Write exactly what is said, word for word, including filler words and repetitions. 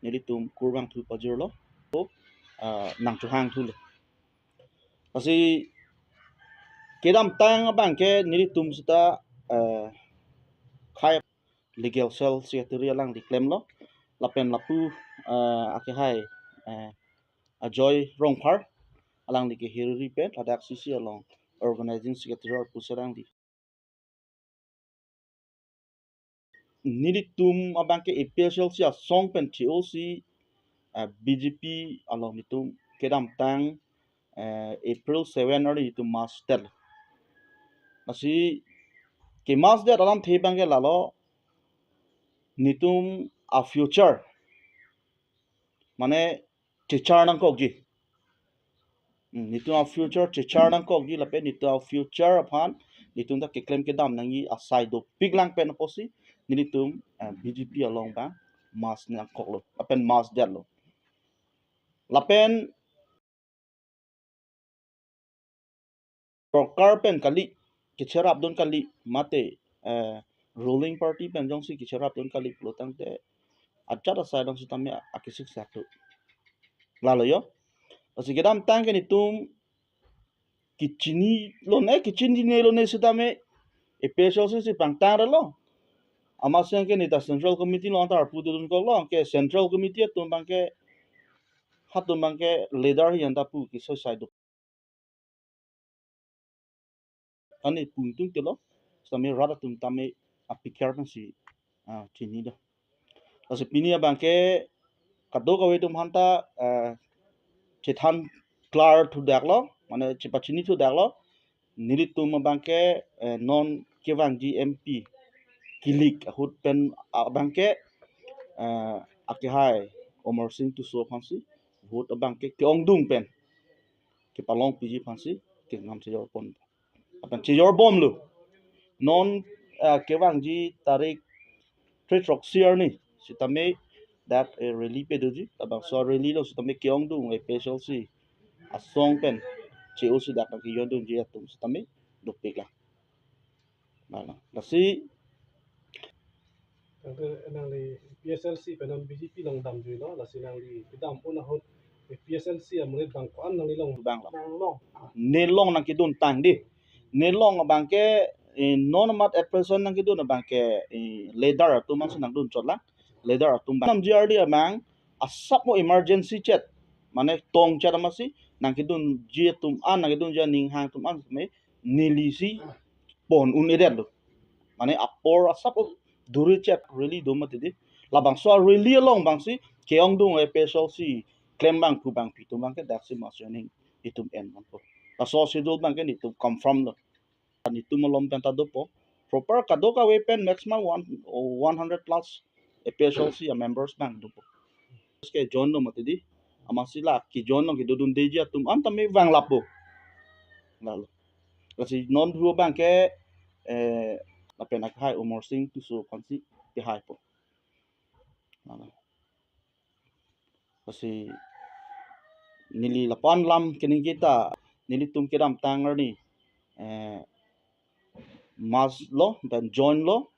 nelitum kurvangthu pajirlo, ah, nangchohangthulo. Lasi kedamtang abangke nelitum seta, eh, khei legal cell secretary alangli klemlo. Lapen lapu, eh, akehai, eh, Ajoy Rongphar alangli ke hiriri pen ladak C C along organizing secretary pusi alangli. Nelitum abangke A P H L C asong pen che-osi, eh, B J P along nelitum kedamtang, eh, April seven arni nelitum mass det. Lasi ke mass det alamthe abangke lalo, nelitum a-future, mane chechar nangkokji. Hmm, nelitum a-future chechar nangkokji lapen nelitum a-future aphan nelitum ta keklem kedam nangji asai dopik lang pen apotsi nelitum, eh, B J P along abang mass nangkoklo lapen mass detlo. Lapen sorkar pen kali, kecherapdun kali, mate, eh, ruling party pen jongsi kecherapdun kali pulo tangte ajat asai along sitame akesik saklo. Lalo yo. Lasi kedamtang ke nelitum kechinilone, kechinilone sitame A P H L C si pangtang detlo. Amatsi ke neta Central Committee along ta arpu dodun koklo, ke Central Committee atum abangke, hatum abangke leader hi anta pu kesoi sai do. Ani pungtung telo, sitame rat atum tame apikar pensi, ah, chinido. Lasi pini abangke kadokave atum aphanta, eh, chethan klar thudaklo, mane chepachinithudaklo, nelitum abangke, eh, non kevangji M P kilik ahut pen abangke, eh, akehai Amarsing Tisso aphansi vote abangke ke-ongdung pen kepalongpiji aphansi kengam chejor pon. Lapen chejorbomlo. Non, ah, kevangji tarik throk si arni sitame dak, eh, rally padoji. Labangso rally along sitame ke-ongdung A P H L C asong pen che-osi dak nangkejondunji atum sitame dopik lang. Lalo. Lasi Tangte nangli A P H L C pen non B J P along damjuilo, lasi nangli kedam un ahut A P H L C amonit abang ko-an nangli long? Abang long. Nang long. Ah. Ne long nangkeduntang dei. Ne long abangke, eh, non amat at present nangkedun abangke, eh, leader atum ansi nangdunchotlang. Leader atum abang. Nam G R D abang asap mo emergency chet, mane tong chet amatsi nangkedunji atum an, nangkedunji aning hang atum an me nelisi pon un-edetlo. Mane apor asap o duri chet rally do mati dei. Labangso rally along abangsi ke-ongdung A P H L C klembangphu bangpi atum abangke daksi mass joining itum en manpo. Laso schedule abangke nelitum confirm lo. Nelitum along pen ta dopo. Proper kadokave pen maximum one, one hundred plus A P H L C a-members abang dopo. Ke join lo mati dei. Amatsi la kejoin lo kedodundeji atum an tame vanglappo. Lalo. Lasi non thu abangke, eh, lapen akehai Amarsing Tisso aphansi pehaipo. Lalo. Lasi neli lapu-an lam keningje ta nelitum kedamtang arni, eh, mass lo, pen join lo,